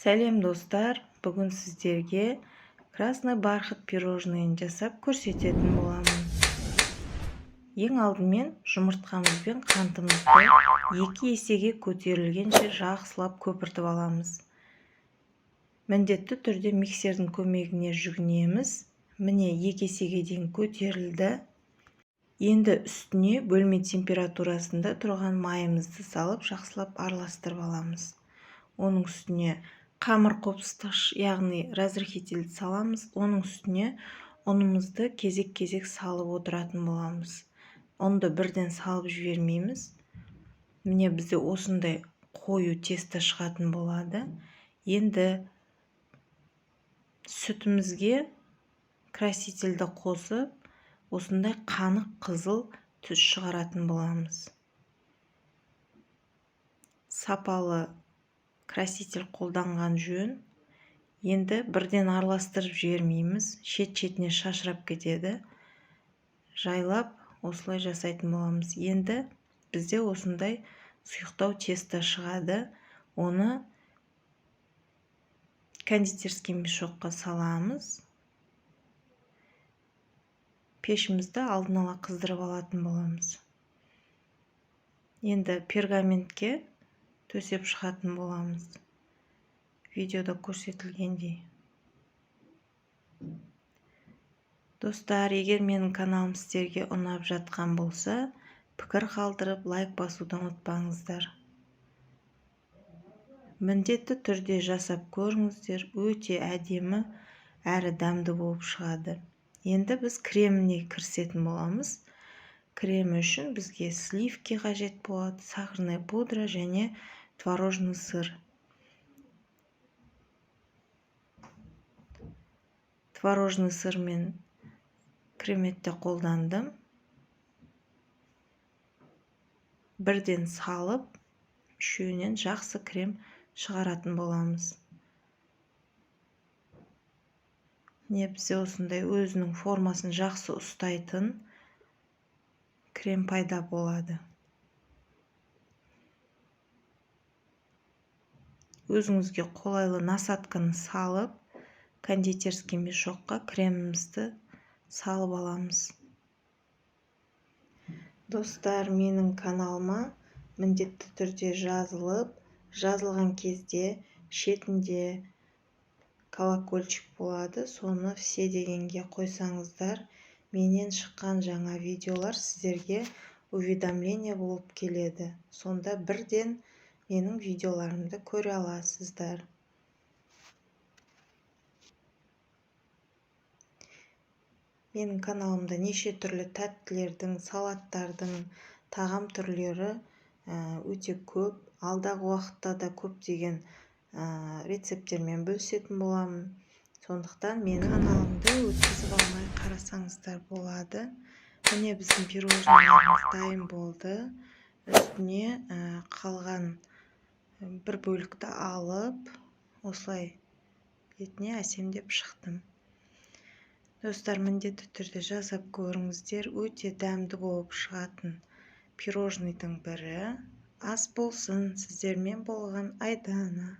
Сәлем, достар! Бүгін сіздерге красный бархат пирожныйын жасап көрсететін боламын. Ең алдымен жұмыртқамыз бен қантымызды 2 есеге көтерілгенше жақсылап көпіртіп аламыз. Міндетті түрде миксердің көмегіне жүгінеміз. Міне, 2 есеге дейін көтерілді. Енді үстіне бөлме температурасында тұрған майымызды салып, жақсылап араластырып аламыз. Оның үстіне қамыр қопсытқыш, яғни разрыхлительді саламыз. Оның үстіне ұнымызды кезек-кезек салып отыратын боламыз. Ұнды бірден салып жібермейміз. Міне, бізде осындай қою тесто шығатын болады. Енді сүтімізге красительді қосып, осындай қанық қызыл түс шығаратын боламыз. Сапалы краситель қолданған жөн. Енді бірден араластырып жібермейміз, шет-шетіне шашырап кетеді. Жайлап осылай жасайтын боламыз. Енді бізде осындай сұйықтау тесто шығады. Оны кондитерский мешокқа саламыз. Пешімізді алдын ала қыздырып алатын боламыз. Енді пергаментке төсеп шығатын боламыз, видеода көрсетілгендей. Достар, егер менің каналым сіздерге ұнап жатқан болса, пікір қалдырып, лайк басуды ұмытпаңыздар. Міндетті түрде жасап көріңіздер, өте әдемі әрі дәмді болып шығады. Енді біз креміне кірісетін боламыз. Кремі үшін бізге сливки қажет болады, сахарная пудра және творожный сыр. Творожный сыр мен креметте қолдандым. Бірден салып, үшеуінен жақсы крем шығаратын боламыз. Міне, бізде осындай өзінің формасын жақсы ұстайтын крем пайда болады. Өзіңізге қолайлы насадканы салып, кондитерский мешокқа кремімізді салып аламыз. Достар, менің каналыма міндетті түрде жазылып, жазылған кезде шетінде колокольчик болады, соны все дегенге қойсаңыздар, менен шыққан жаңа видеолар сіздерге уведомление болып келеді. Сонда бірден менің видеоларымды көре аласыздар. Менің каналымда неше түрлі тәттілердің, салаттардың, тағам түрлері өте көп. Алдағы уақытта да көптеген рецепттермен бөлісетін боламын. Сондықтан менің каналымды өткізіп алмай қарасаңыздар болады. Міне, біздің пирожныйларымыз дайын болды. Үстіне қалған бір бөлікті алып, осылай бетіне әсемдеп шықтым. Достар, міндетті түрде жасап көріңіздер. Өте дәмді болып шығатын пирожныйдың бірі. Ас болсын! Сіздермен болған Айдана.